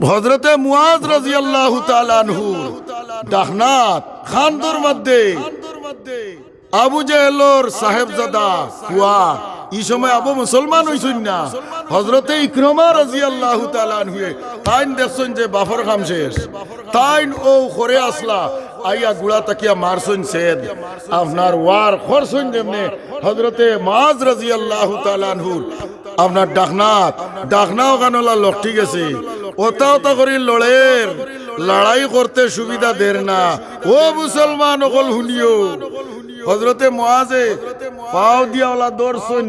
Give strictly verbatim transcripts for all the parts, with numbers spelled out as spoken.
হযরতে মুআজ রাদিয়াল্লাহু তাআলা আনহুর ডাকনাত খান্দর মধ্যে আবু জেহেলর সাহেবজাদা পুয়া, ই সময় আবু মুসলমান অইছইন না। হযরতে ইকরামা রাদিয়াল্লাহু তাআলা আনহুয়ে তাইন দেখছইন যে বাফর কাম শেষ, তাইন অউ খরে আছলা, আইয়া গুড়া থাকিয়া মারছইন ছেদ। আপনার ওয়ার করছইন যেমনে হযরতে মুআজ রাদিয়াল্লাহু তাআলা আনহুর আপনার ডাকনাত, ডাকনা অখান অলা লটকি গেছে। ওতা ওতা করি লড়ের, লড়াই করতে সুবিধা দের না। ও মুসলমান অকল হুনিও, হযরতে মুআজে পাও দিয়া অলা ধরছইন,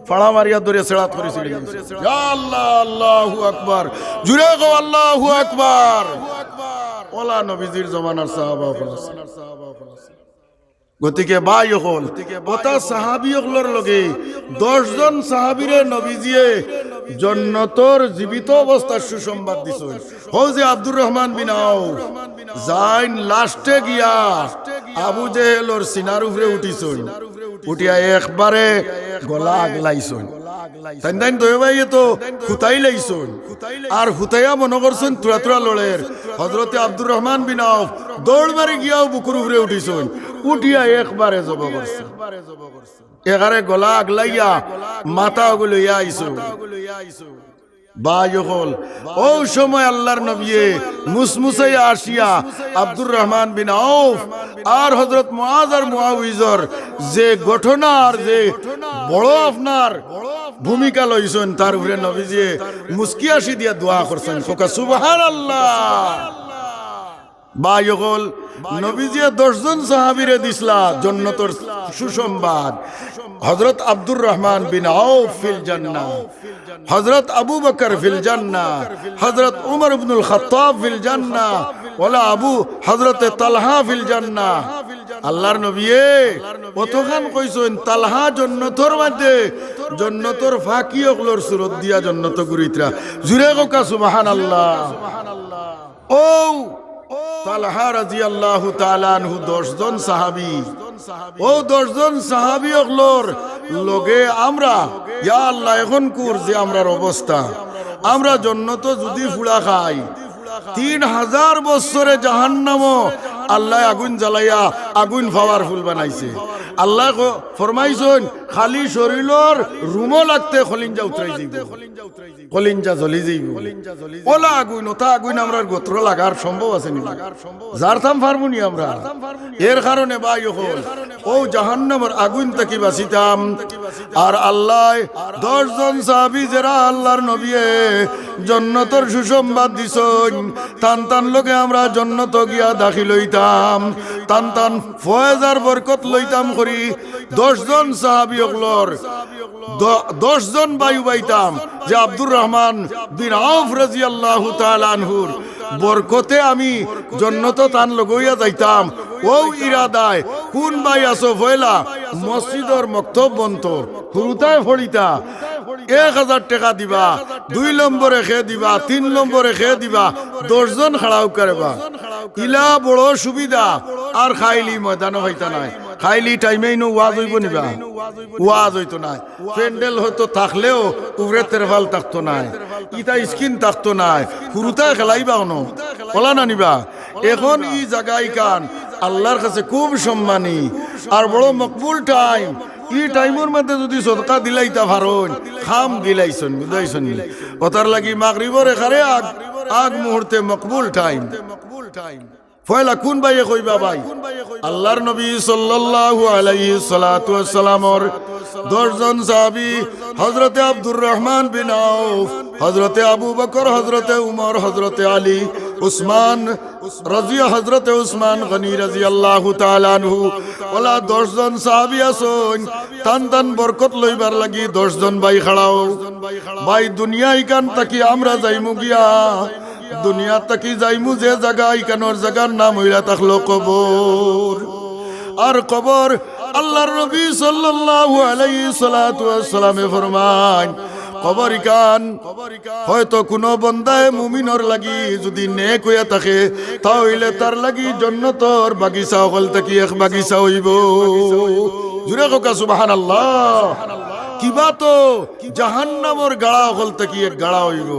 ফাড়া মারিয়া ধরে সেরাত করি ছিড়ি দিছে। ইয়া আল্লাহ, আল্লাহু আকবার। জুরে কও আল্লাহু আকবার। অলা নবীজির জমানার সাহাবা অকল আছে। গতিকে ভাই অকল, ওতা সাহাবি অকলর লগে দশ জন সাহাবিরে নবীজিয়ে জন্নতর জীবিত অবস্থার সুসংবাদ দিছইন। হউ যে আব্দুর রহমান বিন আউফ, যাইন লাস্টে গিয়া আবু জেহেলর সিনার উপরে উঠিছইন, উঠিয়া একবারে গলা আগলাইছইন। তাইন তাইন দুইও ভাইয়ে তো হুতাই লাইছইন। আর হুতাইয়া মনো করছইন তুরা তুরা লড়ের। হযরতে আব্দুর রহমান বিন আউফ দৌড় মারি গিয়াউ বুকুর উপরে উঠিছইন। উঠিয়া একবারে জব করছইন। এগারে গলা আগলাইয়া মাথা অগু লইয়া আইছইন। ভাই অকল, অউ সময় আল্লার নবীয়ে মুসমুসাইয়া আসিয়া আব্দুর রহমান বিন আউফ আর হযরত মুআজ আর মুআউইজর যে ঘটনা আর যে বড় আপনার ভূমিকা লইছইন, তার উপরে নবীজিয়ে মুস্কি আসি দিয়া দোয়া করছইন। কউক্কা সুবহানাল্লাহ। ভাই অকল, নবীজিয়ে দশ জন সাহাবিরে দিছলা জন্নতর সুসংবাদ। হযরত আব্দুর রহমান বিন আউফ ফিল জান্নাহ, হযরত আবু বকর ফিল জান্নাহ, হযরত উমর ইবনুল খাত্তাব ফিল জান্নাহ, ওলা আবু হযরতে তালহা ফিল জান্নাহ। আল্লার নবীয়ে অতখান কইছইন, তালহা জন্নতর মধ্যে, জন্নতর ফাকি অকলর সুরত দিয়া জন্নতো ঘুরিতরা। জুরে কউক্কা সুবহানাল্লাহ। অউ তালহা রাদিয়াল্লাহু তাআলা আনহু দশ জন সাহাবি, অউ দশ জন সাহাবি অকলর লগে আমরা, ইয়া আল্লাহ, অখন কুর যে আমরার অবস্থা, আমরা জন্নতো যুদি ফুড়া খাই, তিন হাজার বছরে জাহান্নামো আল্লায় আগুইন জ্বালাইয়া আগুইন powerful বানাইছে। আল্লায় ক-, ফরমাইছইন, খালি শরীলর রুমো লাগতে কলিঞ্জা উতরাই যাইবো। কলিঞ্জা জ্বলি যাইবো। ওলা আগুইন, ওতা আগুইন আমরার গতরো লাগার সম্ভব আছে নি? জারতাম পারমু নি আমরা? এর কারণে ভাই অকল, অউ জাহান্নামর আগুইন থাকি বাঁচিতাম। আর আল্লায় দশ জন সাহাবি যেরা আল্লার নবীয়ে জন্নতর সুসংবাদ দিছইন, তান তান লগে আমরা জন্নতো গিয়া দাখিল অইতাম, তান তান ফয়েজ আর বরকত লইতাম করি। দশ জন সাহাবি অকলর দ-, দশ জন ভাই উবাইতাম যে আব্দুর রহমান বিন আউফ রাদিয়াল্লাহু তাআলা আনহুর বরকতে আমি জন্নতো তান লগে অইয়া যাইতাম। অউ ইরাদায় কুন ভাই আছো পয়লা মসজিদর মক্তব বনতো, হুরুতায় ফড়িতা, এক হাজার টেকা দিবা, দুই নম্বরে কে দিবা, তিন নম্বরে কে দিবা, দশ জন খাড়া অউক্কা রেবা। ইলা বড় সুবিধা। আর খাইলি ময়দানো পাইতা নায়, খাইলি টাইমে ইনো ওয়াজ অইবো নিবা, ওয়াজ অইতো নায়। প্যান্ডেল হয়তো থাকলেও উপরে তেরফাল থাকতো নায়, ইতা স্ক্রিন থাকতো নায়, হুরুতায় খেলাইবা অনো, ওলা না নিবা। অখন ই জাগা ইখান আল্লার কাছে খুব সম্মানী আর বড় মকবুল টাইম। ই টাইমর মধ্যে যুদি সদকা দিলাইতা পারইন, কাম দিলাইছইন, বুঝাইছইন নি? ওতার লাগি মাগরিবর এখারে আগ, আগ মুহূর্তে মকবুল টাইম। পয়লা কুন ভাইয়ে কইবা ভাই? আল্লার নবী সাল্লাল্লাহু আলাইহি সালাতু ওয়াসসালামর দশ জন সাহাবী, হযরতে আব্দুর রহমান বিন আউফ, হযরতে আবু বকর, হযরতে উমর, হযরতে আলী, উসমান রাজি, হযরতে উসমান গনি রাদিয়াল্লাহু তাআলা আনহু, ওলা দশ জন সাহাবী আছইন, তান তান বরকত লইবার লাগি দশ জন ভাই খাড়াও। ভাই, দুনিয়া ইখান থাকি আমরা যাইমু গিয়া, দুনিয়া থাকি যাইমু যে জাগা, ইখানর জাগার নাম অইয়া থাকলো কবর। আর কবর, আল্লার নবী সাল্লাল্লাহু আলাইহি সালাতু ওয়াসসালামে ফরমাইন, কবর ইখান হয়তো কুনু বন্দায় মুমিনর লাগি যুদি নেক অইয়া থাকে, তা অইলে তার লাগি জন্নতর বাগিচা অকল থাকি এক বাগিচা অইবো। জুরে কউক্কা সুবহানাল্লাহ। কিবা তো জাহান্নামর গাড়া অকল থাকি এক গাড়া অইবো।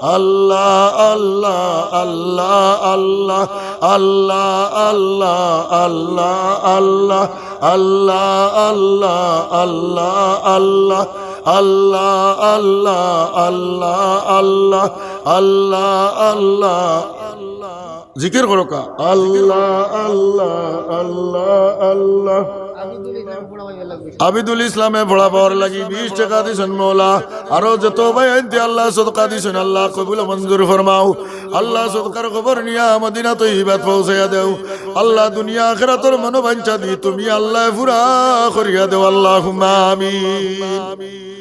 আল্লাহ, আল্লাহ, আল্লাহ, আল্লাহ, আল্লাহ, আল্লাহ, আল্লাহ, আল্লাহ, আল্লাহ, আল্লাহ, আল্লাহ, আল্লাহ, আল্লাহ, আল্লাহ, আল্লাহ, আল্লাহ, আল্লাহ। জিকির করো কা? আল্লাহ, আল্লাহ, আল্লাহ, আল্লাহ। আবিদুল ইসলামে পড়া পাওয়ার লাগি বিশ টেকা দিছইন মৌলা। আরো যত ভাইয়াইন্তে আল্লাহ সদকা দিছইন, আল্লাহ কবুল মঞ্জুর ফরমাও। আল্লাহ সদকার খবর নিয়া মদিনা তৈবাত পৌঁছাইয়া দেও। আল্লাহ দুনিয়া আখিরাতর মনোবাঞ্ছা দি তুমি আল্লাহ পুরা করিয়া দেও। আল্লাহুম্মা আমিন।